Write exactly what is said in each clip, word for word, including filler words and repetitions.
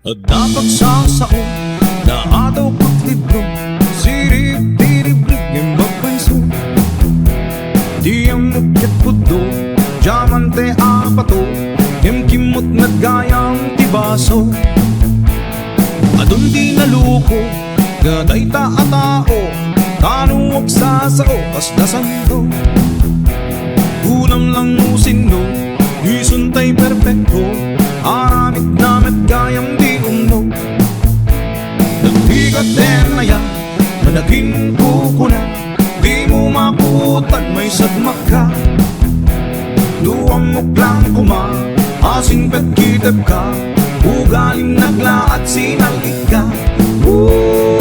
Adda pagsasao, naadaw ket libro, sirib ti ribrib ngem babayso. Ti ammok ket pudno, diamante a bato, ngem kimmot met gayam ti baso. Adun ti naluko, nga dayta a tao, tano agsasao, kasda santo. Kunam lang no sinno, isuntay perpekto, aramidna met gayam ti umno. Nagbigat den aya, managinkukuna, dimo mapuotan maisagmakka. No ammok lang koma, a singpet kitepka, ugalim naglaat sinal-itka. Ooh.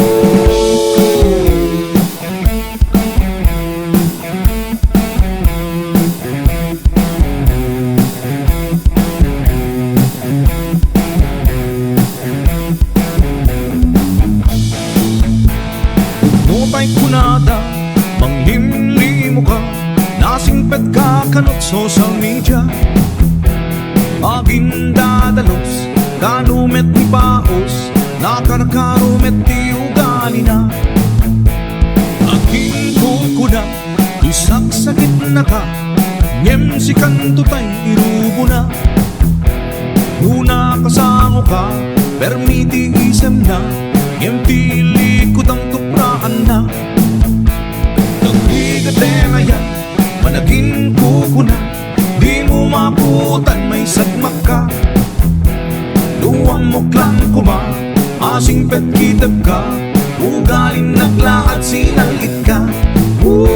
Nupay kunada, manglimlimoka, nasingpetka kanut social media. Agindadalus, kano met ni Paus, nakarkaro met ti ugalina. Aginkukuna, isaksakitnaka, ngem sikanto tay irubona. No nakasangoka, permi ti isemna, ngem ti likudangto praanna. Nagbigat den aya, managinkukuna, dimo mapuotan maisagmakka. No ammok lang koma, a singpet kitepka, ugalim naglaat sinal-itka. Ooh.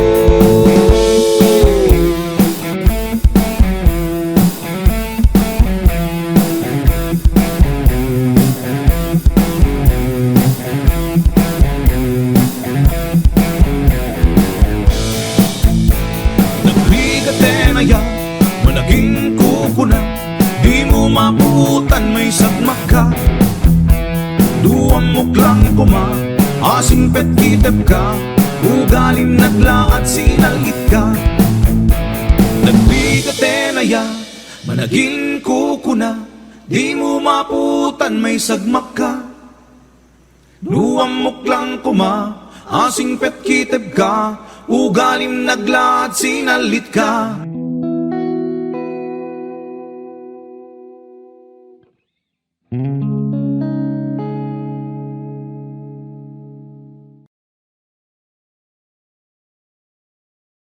Nagbigat den aya, managinkukuna, dimo mapuotan maisagmakka. No ammok lang koma, a singpet kitepka, ugalim naglaat sinal-itka. Nagbigat den aya, managinkukuna, dimo mapuotan maisagmakka. No ammok lang koma, a singpet kitepka, ugalim naglaat sinal-itka.